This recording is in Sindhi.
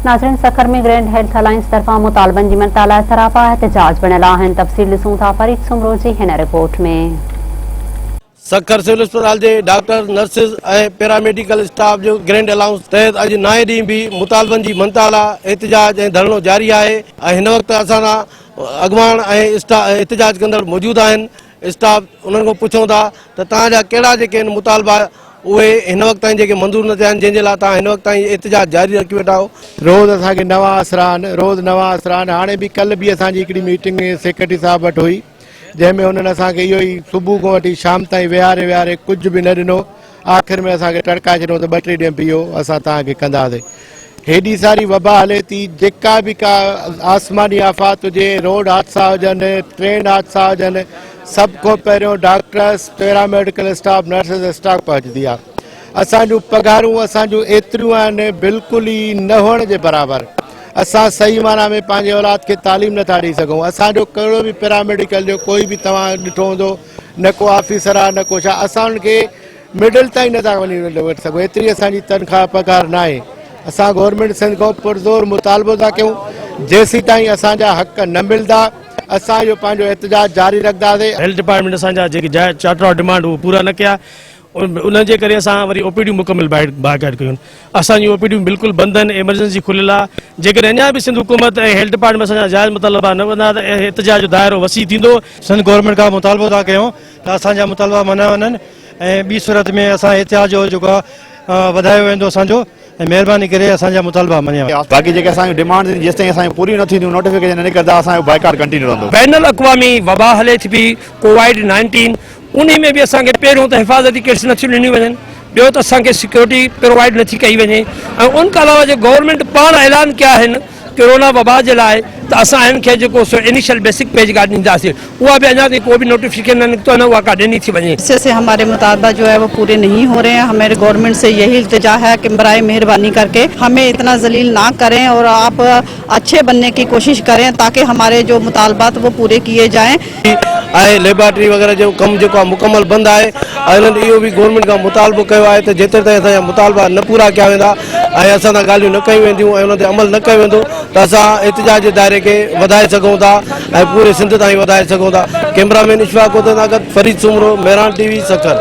ناظرين سکر ۾ گرينڊ هيلٿ الائنس طرفان مطالبن جي مڃتا لاء سراپا احتجاج بڻيل آهن، تفصيل ڏسون ٿا فريد سومرو جي هن رپورٽ ۾. سکر سول اسپتال جي ڊاڪٽرز، نرسز ۽ پيراميڊيڪل اسٽاف جو گرينڊ الائونس تحت اڄ نائين ڏينهن به مطالبن جي مڃتا لاء احتجاج ۽ ڌرڻو جاري آهي ۽ هن وقت اسان سان اڳواڻ ۽ احتجاج ڪندڙ موجود آهن. اسٽاف انهن کان پڇون ٿا ته توهان جا ڪهڙا جيڪي آهن مطالبا اهي هن وقت تائين جيڪي منظور نه ٿيا آهن جنهن جي لاء توهان هن وقت تائين احتجاج جاري رکي ويٺا آهيو. روز اسان کي نوان آسرا آهن، روز نوان آسرا آهن، هاڻي به ڪلهه به اسان جي هڪڙي ميٽنگ سيڪريٽري صاحب وٽ هئي جنهن ۾ هنن اسان کي اهو ئي صبح کان وٺي شام تائين ويهاري ويهاري ڪجهه به نه ڏنو آخر ۾ اسان کي ٽڙڪائي ڇڏيو ته ٻه ٽي ڏينهن بيهو اسان توهان کي ڪنداسين. هيڏي ساري وبا هلي ٿي جيڪا به ڪا آسماني آفات هجي روڊ حادثا هجن ٽرين حادثا هجن سڀ کان پهريون doctors paramedical staff nurses staff پهچندي آهي اسان جون پگهارون اسان جون ايتريون آهن بلڪل ئي نه هئڻ جي برابر اسان صحيح معنيٰ ۾ پنهنجي اولاد کي تعليم نٿا ڏئي سگهون اسان جو ڪهڙو به پيراميڊيڪل جو ڪوئي به توهان ڏٺو هوندو نه ڪو آفيسر آهي نه ڪو ڇا اسان انهن کي مڊل تائين نٿا وڃي وٺي سگهون ايتري اسان جي تنخواه پگهار ناهي اسان گورنمينٽ سنڌ کان پرزور مطالبو ٿا ڪيون جيسين تائين اسان جا حق نه ملدا اسان اهو پنهنجو احتجاج جاري رکنداسين. هيلٿ ڊپارٽمينٽ اسان جا جيڪي جائز چارٽر آف ڊمانڊ اهي پورا نه ڪيا ان جي ڪري اسان وري او پي ڊيون مڪمل بائيڪاٽ ڪيون اسان جون او پي ڊيون بلڪل بند آهن ايمرجنسي کليل آهي جيڪڏهن اڃا به سنڌ حڪومت ۽ هيلٿ ڊپارٽمينٽ اسان جا جائز مطالبا نه ڪندا ته احتجاج جو دائرو وسيع ٿيندو. سنڌ گورنمينٽ کان مطالبو ٿا ڪيون ته اسان جا مطالبا مڃيا وڃن ۽ ٻي صورت ۾ اسان احتجاج جو جيڪو آهي وڌايو ويندو اسان جو ۽ مهرباني ڪري اسان جا مطالبا مڃيا وڃن. باقي جيڪي اسان جون ڊمانڊز آهن جيستائين اسان جون پوريون نه ٿينديون نوٽيفڪيشن نه نڪرندا اسان جو بائيڪاٽ ڪنٽينيو رهندو. بين الاقوامي وبا هلي ٿي پئي ڪووائڊ نائنٽين انهي ۾ به اسان کي پهريون ته حفاظتي ڪٽس نٿيون ڏنيون وڃن ٻيو ته اسان کي سيڪيورٽي پرووائيڊ نٿي ڪئي وڃي ۽ ان کان علاوه جي گورنمينٽ پاڻ اعلان ڪيا آهن ڪرونا وبا جي لاء ته اسان هن کي جيڪو سو انيشل بيسڪ پي جيڪا ڏينداسين اها به اڃا تائين ڪو به نوٽيفڪيشن نه نڪتو آهي نه اها ڪا ڏني ٿي وڃي. عرصي سي هماري مطالبه جو هي وو پوري نهين هو رهي هين هماري گورنمينٽ سي يهي التجا هي ڪي برائي مهرباني ڪر ڪي همي اتنا ذليل نا ڪرين اور آپ اڇي بنني ڪي ڪوشش ڪرين تاڪي هماري جو مطالبات وو پوري ڪيي جائين. ۽ ليبارٽري وغيره جو ڪم جيڪو آهي مڪمل بند آهي ۽ انهن اهو به گورنمينٽ کان مطالبو ڪيو آهي ته جيتري تائين اسان جا مطالبا نه پورا ڪيا ويندا ۽ اسان سان ڳالهيون نه ڪيون وينديون ۽ انهن تي عمل نه ڪيو ويندو ته اسان احتجاج جي دائري کي وڌائي سگهون ٿا ۽ پوري سنڌ تائين وڌائي سگهون ٿا ڪئميرا مين اشفاق کوتي سان گڏ فريد سومرو مهراڻ ٽي وي سکر.